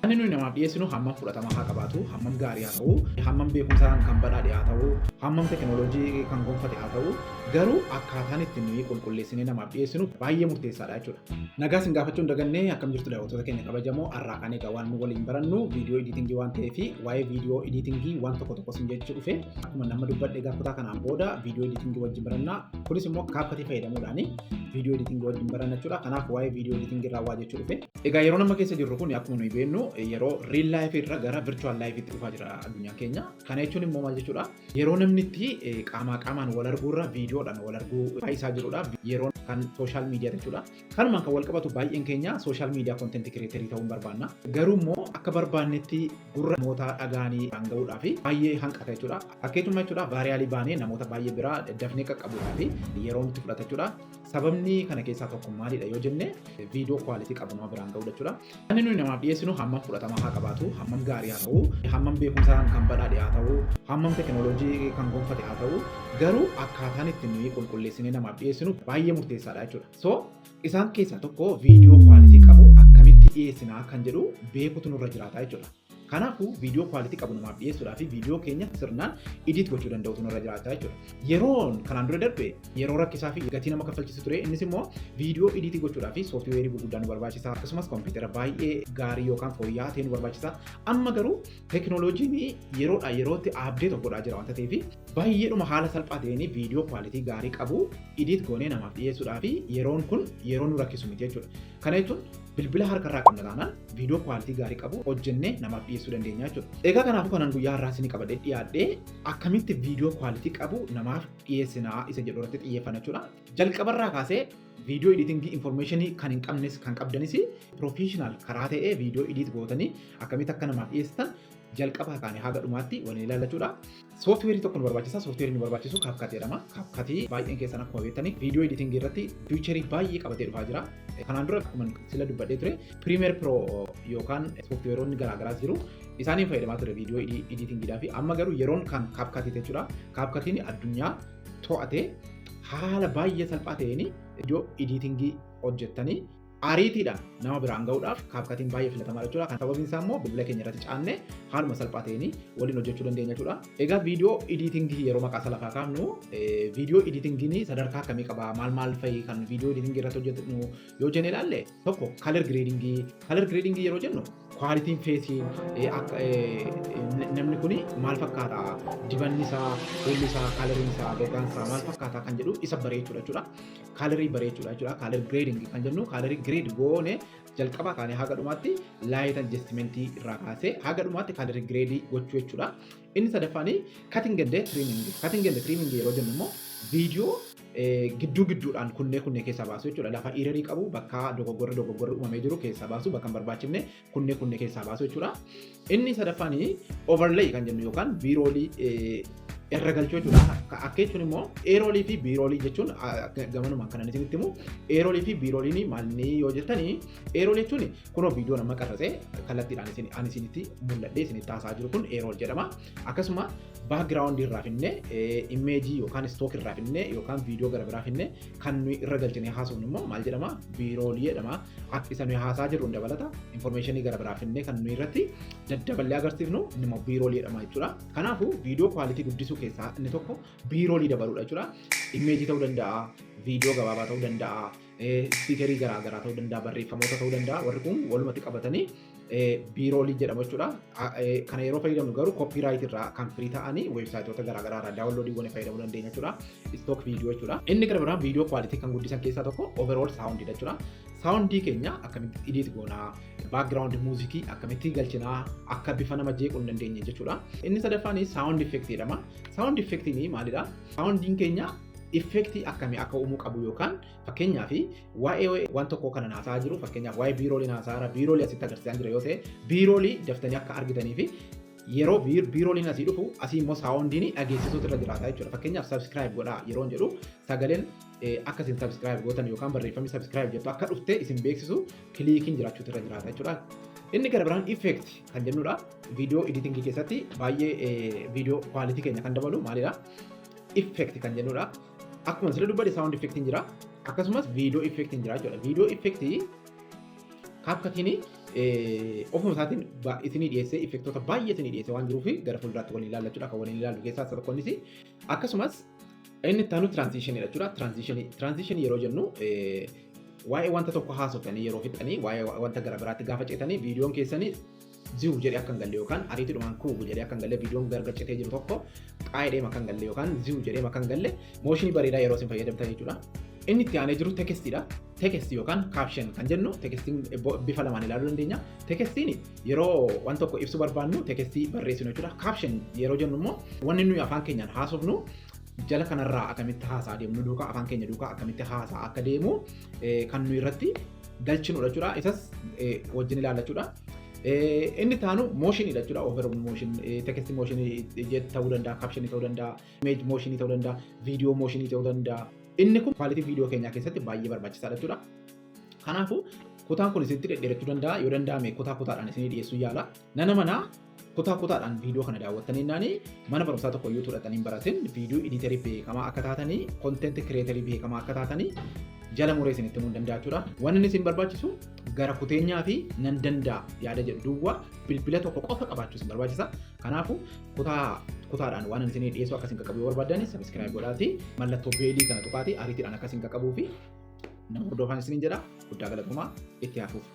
Inni nuyi namaaf dhiyeessinu hammam fudhatama haa qabaatu, hammam gaarii haa ta'u, hammam beekumsaan kan badhaadhe haa ta'u, hammam teekinooloojii kan gonfate haa ta'u, garuu akkaataan itti nuyi qulqulleessinee namaaf dhiyeessinu baay'ee murteessaadha jechuudha. Nagaa isin gaafachuu hin dagannee, akkam jirtu daawwattoota keenya kabajamoo? Har'aa kan egaa waan nu waliin barannu video editingii waan ta'eef, waa'ee video editingii waan tokko tokko isin jechuu dhufe. Akkuma nama dubbadhe, egaa kutaa kanaan booda video editingii wajjin baranna. Kunis immoo CapCutii fayyadamuudhaan video editingii wajjin baranna jechuudha. Kanaaf waa'ee video editingii irraa waa jechuu dhufe. Egaa yeroo nama keessa jirru kun, akkuma nuyi beeknu, yeroo real life irra gara virtual life itti dhufaa jira addunyaan keenya. Kana jechuun immoo maal jechuudha? Yeroo namni itti qaamaa qaamaan wal arguurra viidiyoodhaan wal arguu baay'isaa jirudha. Yeroo kan social media jechuudha. Kanumaan kan wal qabatu, baay'een keenya social media content creator ta'uu barbaanna. Garuu immoo akka barbaannetti gurra namoota dhagaanii kan gahuudhaaf baay'ee hanqata jechuudha. Akkeetuma jechuudha, viralii baanee namoota baay'ee biraa dafnee qaqqabuudhaaf yeroo nutti fudhata jechuudha. Sababni kana keessaa tokko maalidha yoo jenne, video quality qabu nama biraan gahuu jechuudha. Inni nuyi namaaf dhiyeessinu hammam fudhatama haa qabaatu, hammam gaarii haa ta'u, hammam beekumsaan kan badhaadhe haa ta'u, hammam teekinooloojii kan gonfate haa ta'u, garuu akkaataan itti nuyi qulqulleessinee namaaf dhiyeessinu baay'ee murteessaadha jechuudha. So isaan keessaa tokko video quality qabu akkamitti dhiyeessinaa kan jedhu beekutu nurra jiraata jechuudha. Kanaafuu video quality qabu namaaf dhiyeessuudhaa fi viidiyoo keenya sirnaan edit gochuu danda'utu nurra jiraata jechuudha. Yeroon kanaan dura darbe yeroo rakkisaa fi gatii nama kaffalchiisu ture. Innis immoo video editii gochuudhaa fi sooftiweerii gurguddaa nu barbaachisa. Akkasumas kompiitara baay'ee gaarii yookaan fooyya'aa ta'e nu barbaachisa. Amma garuu teekinooloojiin yeroodhaa yerootti update of godhaa jira waanta ta'eef, baay'eedhuma haala salphaa ta'een video quality gaarii qabu edit goonee namaaf dhiyeessuudhaa fi yeroon kun yeroo nu rakkisu miti jechuudha. Kana jechuun bilbila harkarraa qabna taanaan video quality gaarii qabu hojjennee namaaf dhiyeessuu dandeenya jechuudha. Egaa kanaafuu kanan guyyaa har'aa isinii qabadhee dhiyaadhee akkamitti video quality qabu namaaf dhiyeessinaa isa jedhu irratti xiyyeeffanna jechuudha. Jalqabarraa kaasee video editingii informationii kan hin qabnes kan qabdanis, professional karaa ta'ee video edit gootanii akkamitti akka namaaf dhiyeessitan jalqabaa kaanee haga dhumaatti waliin ilaallachuudha. Sooftiweerii tokko nu barbaachisa. Sooftiweerii nu barbaachisu CapCut jedhama. CapCut baay'een keessan akkuma beektanii video editingii irratti featurii baay'ee qabatee dhufaa jira. Kanaan dura akkuma sila dubbadhee ture, Premiere Pro yookaan sooftiweeronni garaagaraas jiru. Isaaniin fayyadamaa ture video editingiidhaa fi amma garuu yeroon kan CapCut jechuudha. CapCutiin addunyaa to'atee haala baay'ee salphaa ta'een video editingii hojjettanii ariitiidhaan nama biraan gahuudhaaf CapCutiin baay'ee filatamaa jechuudha. Kan sababiin isaa immoo bilbila keenya irratti caannee haaluma salphaa ta'een waliin hojjechuu dandeenya jechuudha. Egaa video editingii yeroo maqaa isaa lafaa kaafnu, video editingiin sadarkaa akkamii qaba, maal maal fa'i kan video editingii irratti hojjetu yoo jenne ilaalle, tokko color gradingii. Color gradingii yeroo jennu, qualityn faceii namni kun maal fakkaata, dibanni isaa, fuulli isaa, coloriin isaa, gogaan isaa maal fakkaata kan jedhu isa bareechuudha jechuudha. Colorii bareechuudha jechuudha. Color grading kan jennu, colorii grade goone jalqabaa kaanee haga dhumaatti light adjustmentii irraa kaasee haga dhumaatti colorii gradeii gochuu jechuudha. Inni sadaffaan cutting and trimming. Cutting and trimming yeroo jennu immoo viidiyoo gidduu gidduudhaan kunnee kunnee keessaa baasu jechuudha. Lafa errorii qabu, bakka dogoggorri dogoggorri uumamee jiru keessaa baasu, bakka hin barbaachifne kunnee kunnee keessaa baasu jechuudha. Inni sadaffaan overlay kan jennu yookaan B-rollii irra galchuu jechuudha. Akka jechuun immoo A-rollii fi B-rollii jechuun gamanumaan kanan isinitti himu, A-rollii fi B-rolliin maalni yoo jettanii, A-roll jechuun kunoo viidiyoo nama qarrasee kallattiidhaan isin ani isinitti mul'adhee isinitti haasaa jiru kun A-roll jedhama. Akkasuma backgroundii irraa finnee, imageii yookaan stock irraa finnee yookaan viidiyoo gara biraa finnee kan nuyi irra galchinee haasofnu immoo maal jedhama? B-rollii jedhama. Akka isa nuyi haasaa jirru dabalata informationii gara biraa finnee kan nuyi irratti daddaballee agarsiifnu inni immoo B-rollii jedhama jechuudha. Kanaafuu video quality guddisuu keessaa inni tokko B-rollii dabaluudha jechuudha. Imageii ta'uu danda'a, viidiyoo gabaabaa ta'uu danda'a, stickerii garaa garaa ta'uu danda'a, barreeffamoota ta'uu danda'a. Warri kun walumatti qabatanii B-rollii jedhamu jechuudha. Kana yeroo fayyadamnu garuu copyright irraa kan free ta'anii websiteoota garaa garaa irraa downloadii goonee fayyadamuu dandeenya jechuudha. Stock video jechuudha. Inni gara biraan video quality kan guddisan keessaa tokko overall sound jechuudha. Soundii keenya akkamitti edit goonaa, background musicii akkamitti galchinaa akka bifa nama jeequu hin dandeenye jechuudha. Inni sadaffaan sound effect jedhama. Sound effectiin maalidha? Soundiin keenya effectii akkamii akka uumuu qabu, yookaan fakkeenyaaf waa'ee waan tokkoo kana haasaa jiru, fakkeenyaaf waa'ee B-rollii haasaa jira, B-rollii asitti agarsiisaa jira yoo ta'e, B-rollii daftanii akka argitanii fi yeroo B-rolliin asii dhufu asii immoo soundiin dhageessisuutu irra jiraata jechuudha. Fakkeenyaaf "subscribe godhaa" yeroo jedhu, sagaleen akka isin subscribe gootan yookaan barreeffamni "subscribe" jettu akka dhufte isin beeksisu clickiin jiraachuutu irra jiraata jechuudha. Inni gara biraan effect kan jennudha. Video editingii keessatti baay'ee video quality keenya kan dabalu maalidha? Effect kan jennudha. Akkuma sila dubbadhe, sound effectiin jira. Akkasumas video effectiin jira jechuudha. Video effectii CapCutiin Ofuma isaatiin isinii dhiyeessee, effectoota baay'ee isinii dhiyeessee waan jiruuf gara fuulduraatti waliin ilaalla jechuudha. Kan waliin ilaallu keessaa isa tokko innis. Akkasumas inni itti aanu transitioniidha jechuudha. Transitionii yeroo jennu, waa'ee wanta tokko haasoftanii yeroo fixanii waa'ee wanta gara biraatti gaafa ceetanii viidiyoon keessanii zi'u jedhee akka hin galle, yookaan ariitiidhumaan kuubu jedhee akka hin galle, viidiyoon gargar citee jiru tokko qaa'ee akka hin galle yookaan zi'u jedhee akka hin galle, motionii bareedaa yeroo isin fayyadamtan jechuudha. Inni itti aanee jiru textiidha. Textii yookaan caption kan jennu, textiin bifa lamaan ilaaluu dandeenya. Textiin yeroo waan tokko ibsuu barbaannu textii barreessinu jechuudha. Caption yeroo jennu immoo wanni nuyi afaan keenyaan haasofnu jala kanarraa akkamitti haasaa deemnu duukaa, afaan keenya duukaa akkamitti haasaa akka deemu kan nuyi irratti galchinudha jechuudha. Isas wajjin ilaalla jechuudha. Inni taanu motioniidha jechuudha. Over motion, textii motionii ta'uu danda'a, captionii ta'uu danda'a, image motionii ta'uu danda'a, viidiyoo motionii ta'uu danda'a. Inni kun quality viidiyoo keenyaa keessatti baay'ee barbaachisaadha jechuudha. Kanaafuu kutaan kun isinitti dhedheerachuu danda'a. Yoo danda'ame kutaa kutaadhaan isinii dhiyeessuu yaala. Nana manaa kutaa kutaadhaan viidiyoo kana daawwattanii naani mana barumsaa tokko iyyuu fudhatanii hin baratin viidiyoo editorii beekamaa akka taatanii, content creatorii beekamaa akka taatanii jala muree isinitti himuu hin danda'a jechuudha. Wanni inni isin barbaachisu gara kuteenyaa fi nan danda'a yaada jedhu duwwaa bilbila tokko qofa qabaachuu isin barbaachisa. Kanaafuu kutaa kutaadhaan waan isinii dhiyeessu akka isin qaqqabu yoo barbaaddan, subscribe godhaatii mallattoo bellii kana tuqaatii ariitiidhaan akka isin qaqqabuu fi nama hordofaan isiniin jedha. Guddaa galatoomaa, itti hafuuf.